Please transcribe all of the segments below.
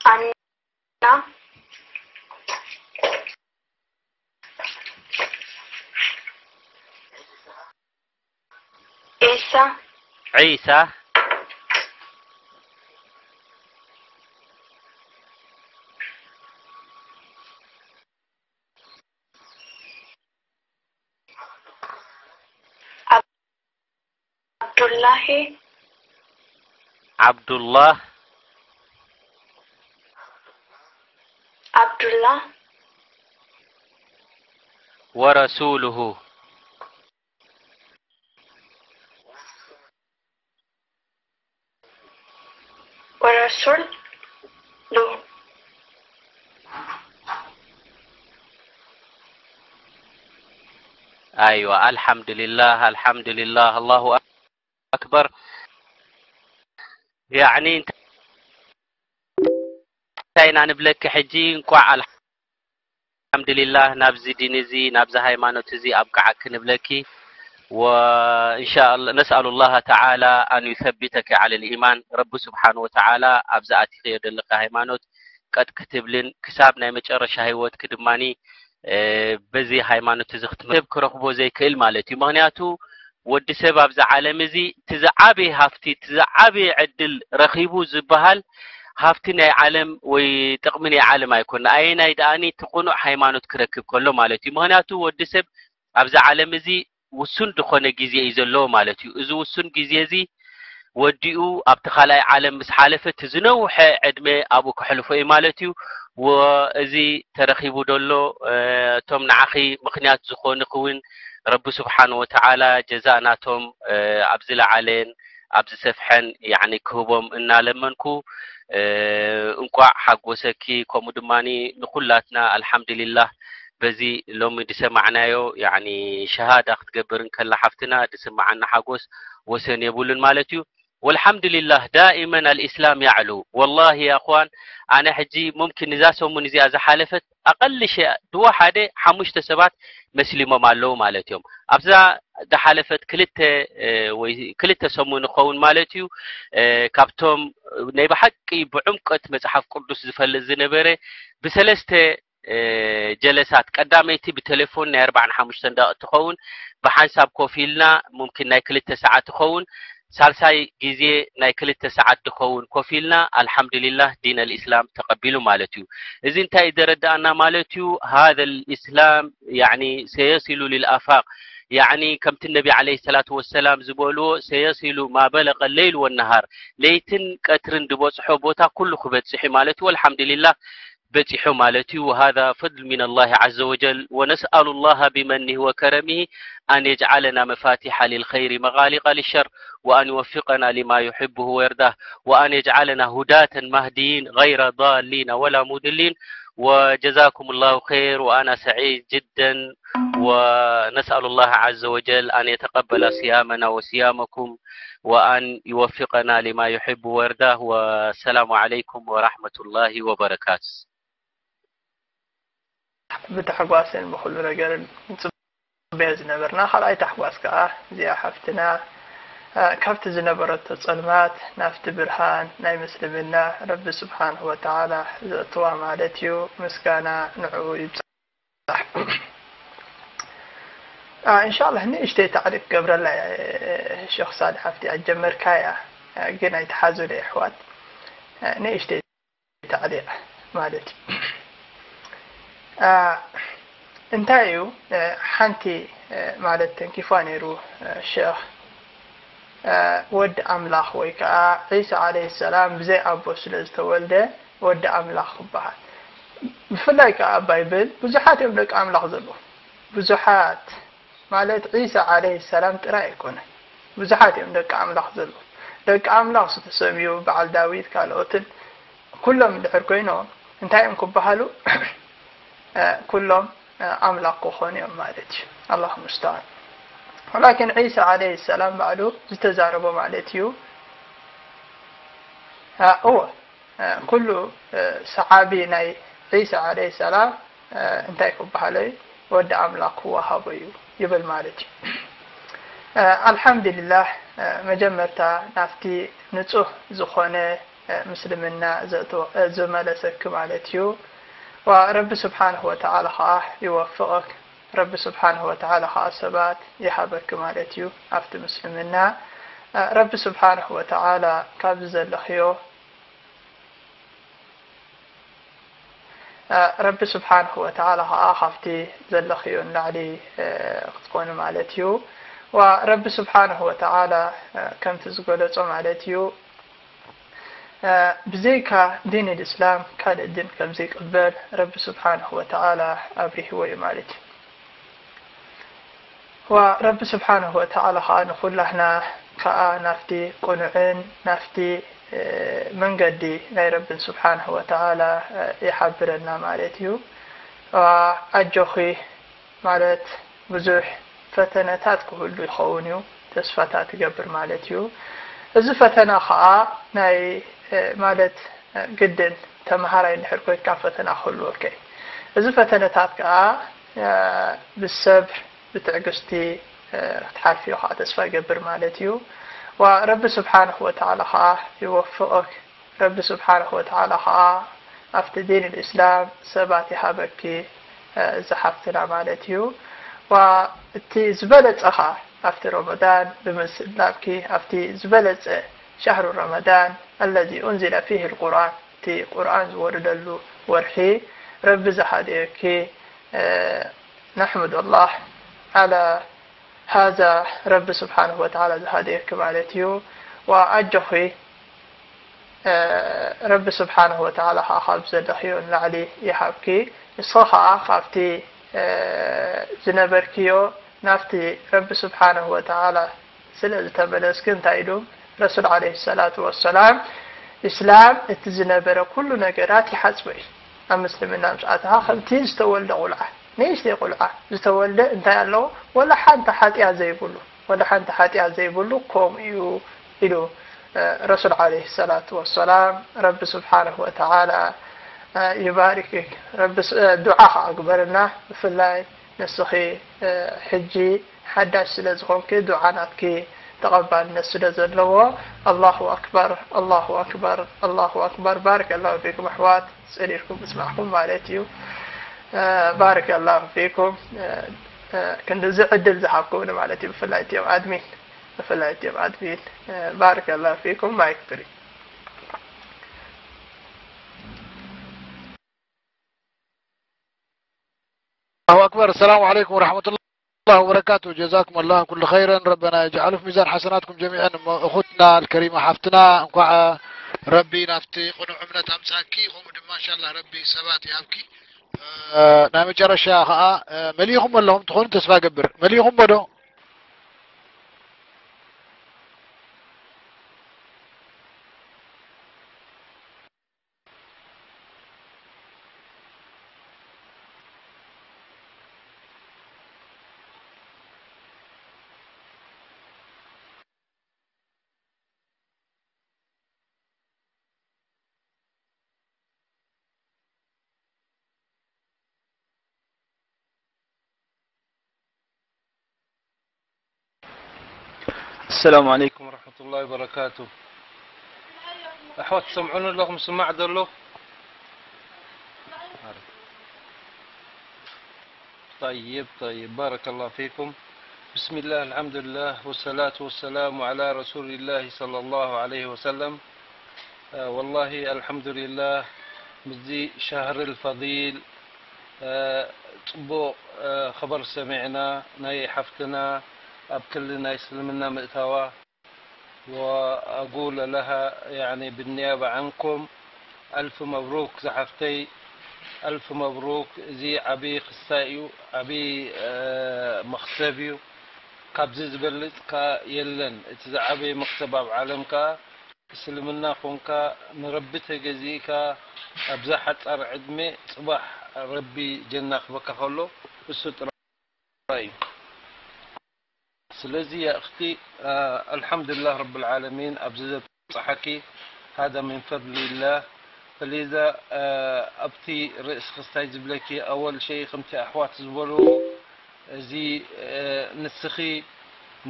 ኣና፣ ዒሳ፣ ዒሳ፣ ዓብዱላሂ፣ ዓብዱላህ፣ ዓብዱላህ፣ ወረሱሉሁ፣ ወረሱሉሁ። ኣይዋ፣ ኣልሓምዱሊላህ፣ ኣልሓምዱሊላህ፣ ኣላሁ ኣክበር። ያዕኒ እንታይ ኢና ንብለኪ ሕጂ? እንኳዕ ኣልሓምዱሊላህ ናብዚ ዲን እዚ፣ ናብዚ ሃይማኖት እዚ ኣብቅዓኪ ንብለኪ። ወእንሻኣላ ነስኣሉ ላህ ተዓላ ኣን ዩሰቢተኪ ዓለ ልኢማን። ረቢ ስብሓን ወተዓላ ኣብዚ ኣቲኽዮ ዘለኺ ሃይማኖት ቀጥ ክትብልን ክሳብ ናይ መጨረሻ ህይወትኪ ድማኒ፣ እ፣ በዚ ሃይማኖት እዚ ክትመ-፣ ሰብ ክረኽቦ ዘይክእል ማለት እዩ። ምኽንያቱ ወዲ ሰብ ኣብዚ ዓለም እዚ እቲ ዝዓበየ ሃፍቲ፣ እቲ ዝዓበየ ዕድል ረኺቡ ዝበሃል ሃፍቲ ናይ ዓለም ወይ ጥቕሚ ናይ ዓለም ኣይኮነ። ኣየናይ ደኣኒ እቲ ቅኑዕ ሃይማኖት ክረክብ ከሎ ማለት እዩ። ምኽንያቱ ወዲ ሰብ ኣብዚ ዓለም እዚ ውሱን ዝኾነ ግዜ እዩ ዘለዎ ማለት እዩ። እዚ ውሱን ግዜ እዚ ወዲኡ ኣብቲ ካልኣይ ዓለም ምስ ሓለፈ እቲ ዝነውሐ ዕድመ ኣብኡ ከሕልፎ እዩ ማለት እዩ። ወ-፣ እዚ ተረኺቡ ደሎ፣ እ፣ እቶም ንዓኺ ምኽንያት ዝኾኑኺ እውን ረቢ ስብሓን ወተዓላ ጀዛእ ናቶም፣ እ፣ ኣብ ዝለዓለን ኣብ ዝሰፍሐን ያዕኒ ክህቦም እናለመንኩ፣ እ፣ እንቋዕ ሓጎሰኪ። ከምኡ ድማኒ ንኹላትና ኣልሓምዱሊላህ በዚ ሎሚ ዝሰማዕናዮ ያዕኒ ሸሃዳ ክትገብር እንከላ ሓፍትና ዝስምዓና ሓጎስ ወሰን የብሉን ማለት እዩ። ወልሓምዱሊላህ ዳኢመን ኣልኢስላም ያዕሉ። ወላሂ ያ እኽዋን፣ ኣነ ሕጂ ሙምኪን እዛ ሰሙን እዚኣ ዝሓለፈት ኣቐሊ ሸ-፣ ድዋ ሓደ ሓሙሽተ ሰባት መስሊሞም ኣለዉ ማለት እዮም። ኣብዛ ዝሓለፈት ክልተ፣ እ፣ ወይ ክልተ ሰሙን ይኸውን ማለት እዩ። እ፣ ካብቶም ናይ ብሓቂ ብዕምቀት መጽሓፍ ቅዱስ ዝፈልጥ ዝነበረ ብሰለስተ፣ እ፣ ጀለሳት፣ ቀዳመይቲ ብቴሌፎን ናይ ኣርባዓን ሓሙሽተን ደቂቕ ትኸውን፣ ብሓንሳብ ኮፍ ኢልና ሙምኪን ናይ ክልተ ሰዓት ትኸውን፣ ሳልሳይ ግዜ ናይ ክልተ ሰዓት ዝኸውን ኮፍ ኢልና ኣልሓምዱሊላህ ዲን ኣልኢስላም ተቐቢሉ ማለት እዩ። እዚ እንታይ እዩ ዘረድኣና ማለት እዩ? ሃዘ ልኢስላም ያዕኒ ሰየሲሉ ልልኣፋቅ፣ ያዕኒ ከምቲ ነቢ ዓለይሂ ሰላቱ ወሰላም ዝበልዎ ሰየሲሉ ማ በለቀ ለይል ወነሃር፣ ለይትን ቀትርን ዝበጽሖ ቦታ ኩሉ ክበጽሕ እዩ ማለት እዩ። ወልሓምዱሊላህ በጺሑ ማለት እዩ። وهذا فضل من الله عز وجل ونسأل الله بمنه وكرمه أن يجعلنا مفاتيح للخير مغاليق للشر وأن يوفقنا لما يحبه ويرضاه وأن يجعلنا هداة مهديين غير ضالين ولا مضلين. وجزاكم الله خير وأنا سعيد جدا ونسأل الله عز وجل أن يتقبل صيامنا وصيامكم وأن يوفقنا لما يحب ويرضاه. والسلام عليكم ورحمة الله وبركاته. ብታሕጓስን ብኹሉ ነገርን ንጽበዮ ዝነበርና ካልኣይ ታሕጓስ ከኣ እዚኣ ሓፍትና፣ እ፣ ካብቲ ዝነበረቶ ጸልማት ናብቲ ብርሃን ናይ ምስልምና ረቢ ስብሓንሁ ወተዓላ ዘእትዋ ማለት እዩ። ምስጋና ንዕኡ ይብጻሕ። እ፣ እንሻላህ ንእሽተይ ታዕሊቅ ክገብረላ እየ። ሸኽ ሳልሕ ኣብቲ ኣጀመርካያ፣ እ፣ ግን ኣይትሓዙለ የሕዋት። እ፣ ንእሽተይ ታዕሊቕ ማለት እዩ። እ፣ እንታይ እዩ፣ እ፣ ሓንቲ፣ እ፣ ማለት ተንኪፋ ነይሩ፣ እ፣ ሸኽ፣ እ፣ ወዲ ኣምላኽ ወይ ከዓ ዒሳ ዓለይሂ ሰላም ብዘይ ኣቦ ስለ ዝተወልደ ወዲ ኣምላኽ ክበሃል። ብፍላይ ከዓ ኣብ ባይብል ብዙሓት እዮም ደቂ ኣምላኽ ዘለዉ። ብዙሓት ማለት ዒሳ ዓለይሂ ሰላም ጥራይ ኣይኮነን። ብዙሓት እዮም ደቂ ኣምላኽ ዘለዉ። ደቂ ኣምላኽ ዝተሰምዩ በዓል ዳዊት ካልኦትን ኩሎም እንድሕር ኮይኖም እንታይ እዮም ክበሃሉ? እ፣ ኩሎም፣ እ፣ ኣምላኽ ክኾኑ እዮም ማለት እዩ። ኣላሁ ሙስተዓን። ወላኪን ዒሳ ዓለይሂ ሰላም ባዕሉ ዝተዛረቦ ማለት እዩ። እ፣ እወ፣ እ፣ ኩሉ፣ እ፣ ሰዓቢ ናይ ዒሳ ዓለይሂ ሰላም፣ እ፣ እንታይ ክበሃሎ እዩ? ወዲ ኣምላኽ ክወሃቦ እዩ ይብል ማለት እዩ። እ፣ ኣልሓምዱሊላህ፣ እ፣ መጀመርታ ናብቲ ንጹህ ዝኾነ፣ ምስልምና ዘእትወ-፣ ዝመለሰኪ ማለት እዩ። ወረቢ ስብሓንሁ ወተዓላ ኸዓ ይወፍቐክ። ረቢ ስብሓንሁ ወተዓላ ኸዓ ሰባት ይሃበኪ ማለት እዩ። ኣብቲ ምስልምና ረቢ ስብሓንሁ ወተዓላ ካብዚ ዘለኽዮ ረቢ ስብሓንሁ ወተዓላ ኸዓ ካብቲ ዘለኽዮ ንላዕሊ ክትኮኒ ማለት እዩ። ወረቢ ስብሓንሁ ወተዓላ ከምቲ ዝገለጾ ማለት እዩ። ብዘይካ ዲን ልእስላም ካልእ ዲን ከም ዘይቅበል ረቢ ስብሓንሁ ወተዓላ ኣብሪህዎ እዩ ማለት እዩ። ወረቢ ስብሓንሁ ወተዓላ ኸዓ ንኹላህና ኸዓ ናፍቲ ቅኑዕን ናፍቲ መንገዲ ናይ ረብን ስብሓንሁ ወተዓላ ይሓብረና ማለት እዩ። ኣጆኺ ማለት ብዙሕ ፈተነታት ክህሉ ይኸውን እዩ፣ ተስፋታት ይገብር ማለት እዩ። እዚ ፈተና ኸዓ ናይ ማለት ግድን ተምሃራይ እንድሕር ኮይንካ ፈተና ክህልወካ እዩ። እዚ ፈተነታት ከዓ ብሰብር ብትዕግስቲ ክትሓልፍዮ ከዓ ተስፋ ይገብር ማለት እዩ። ወረቢ ስብሓንሁ ወተዓላ ከዓ ይወፍቐክ። ረቢ ስብሓንሁ ወተዓላ ከዓ ኣብቲ ዲን ልእስላም ሰባት ይሃበኪ፣ እዚ ሓፍትና ማለት እዩ። ወእቲ ዝበለጸ ከዓ ኣብቲ ረመዳን ብምስላምኪ ኣብቲ ዝበለጸ ሸህሩ ረመዳን الذي أنزل فيه القرآن፣ እቲ ቁርኣን ዝወረደሉ ወርሒ ረቢ ዝሃደየኪ፣ ነሕምዱላህ ዓላ ሃዛ፣ ረቢ ስብሓንሁ ወተዓላ ዝሃደየኪ ማለት እዩ። ወኣጆኺ፣ ረቢ ስብሓንሁ ወተዓላ ኸዓ ካብ ዘለኽዮ ንላዕሊ ይሃብኪ። ንስኺ ኸዓ ካብቲ ዝነበርክዮ ናብቲ ረቢ ስብሓንሁ ወተዓላ ስለ ዝተመለስኪ እንታይ ኢሉ ረሱል ዓለይሂ ሰላቱ ወሰላም፣ ኢስላም እቲ ዝነበረ ኩሉ ነገራት ይሓጽቦ እዩ። ኣብ ምስልምና ምስ ኣተኻ ከምቲ ዝተወልደ ቁልዓ፣ ንእሽተይ ቁልዓ ዝተወልደ እንታይ ኣለዎ? ወላ ሓንቲ ሓጢኣት ዘይብሉ፣ ወላ ሓንቲ ሓጢኣት ዘይብሉ ከምኡ እዩ ኢሉ ረሱል ዓለይሂ ሰላቱ ወሰላም። ረቢ ስብሓንሁ ወተዓላ ይባርክክ። ረቢ ስ-፣ ዱዓ ኸዓ ግበርልና። ብፍላይ ንስኺ ሕጂ ሓዳሽ ስለ ዝኾንኪ ዱዓ ናትኪ ተቐባልነት ስለ ዘለዎ። ኣላሁ ኣክበር፣ ኣላሁ ኣክበር፣ ኣላሁ ኣክበር። ባረከላሁ ፊኩም ኣሕዋት፣ ጸሊልኩም ምስማዕኩም ማለት እዩ። ባረከላሁ ፊኩም። ክንድዚ ዕድል ዝሃብኩምኒ ማለት እዩ። ብፍላይ እቲኦም ኣድሚን፣ ብፍላይ እቲኦም ኣድሚን። ባረከላሁ ፊኩም። ማይክ ፍሪ። الله أكبر. السلام عليكم ورحمة الله وبركاته. جزاكم الله كل خيرا. ربنا يجعله في ميزان حسناتكم جميعا. أم أختنا الكريمة حفتنا، እንኳዕ ረቢ ናብቲ ቅኑዕ እምነት ኣምጻኪ። ከምኡ ድማ እንሻላ ረቢ ሰባት ይሃብኪ። እ፣ ናይ መጨረሻ ኸዓ፣ እ፣ መሊእኹም ኣለኹም ትኾኑ ተስፋ ገብር። መሊእኹም ዶ? السلام عليكم ورحمة الله وبركاته. أحوات تسمعون لكم سماع دلو؟ طيب، طيب، بارك الله فيكم. بسم الله، الحمد لله، والصلاة والسلام على رسول الله صلى الله عليه وسلم. آه، والله الحمد لله، مزي شهر الفضيل، آه، ጽቡቕ፣ آه، خبر سمعنا، ናይ ሓፍትና ኣብ ክሊ ናይ እስልምና ምእታዋ። وأقول لها يعني بالنيابة عنكم ألف مبروك ዝሓፍተይ፣ ألف مبروك። እዚ ዓቢ ክስታይ እዩ፣ ዓቢ፣ እ፣ መኽሰብ እዩ። ካብዚ ዝበልጽ ከኣ የለን። እቲ ዝዓበየ መኽሰብ ኣብ ዓለም ከኣ እስልምና ኮንካ ንረቢ ተገዚእካ ኣብዛ ሓጻር ዕድመ ጽባሕ ረቢ ጀና ክበካ ከሎ እሱ ጥራይ እዩ። ስለዚ ያ እኽቲ፣ አ፣ ኣልሓምዱሊላህ ረብል ዓለሚን ኣብዚ ዘብጽሓኪ ሃዛ ሚን ፈድሊላህ። ፈሊዛ፣ አ፣ ኣብቲ ርእሲ ክስታይ ዝብለኪ ኣወል ሸይ ከምቲ ኣሕዋት ዝበልዎ እዚ፣ አ፣ ንስኺ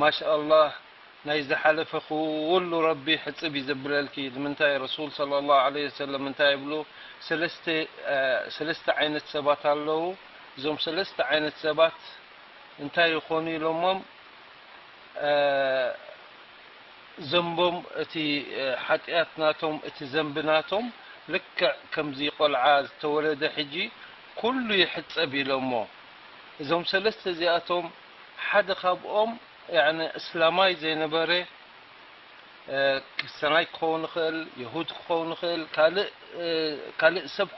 ማሻኣላህ ናይ ዝሓለፈ ኩሉ ረቢ ሕጽብ እዩ ዘብለልኪ። ንምንታይ ረሱል ሰለላሁ ዐለይሂ ወሰለም እንታይ ይብሉ? ሰለስተ፣ እ፣ ሰለስተ ዓይነት ሰባት ኣለዉ። እዞም ሰለስተ ዓይነት ሰባት እንታይ ይኾኑ ኢሎሞም? እ፣ ዘንቦም፣ እቲ፣ እ፣ ሓጢኣት ናቶም፣ እቲ ዘንቢ ናቶም ልክዕ ከምዚ ቆልዓ ዝተወለደ ሕጂ ኩሉ ይሕጸብ ኢሎሞ። እዞም ሰለስተ እዚኣቶም ሓደ ካብኦም፣ ያዕኒ፣ እስላማይ ዘይነበረ፣ እ፣ ክርስትያናይ ክኸውን ይኽእል፣ የሁድ ክኸውን ይኽእል፣ ካልእ፣ እ፣ ካልእ ሰብ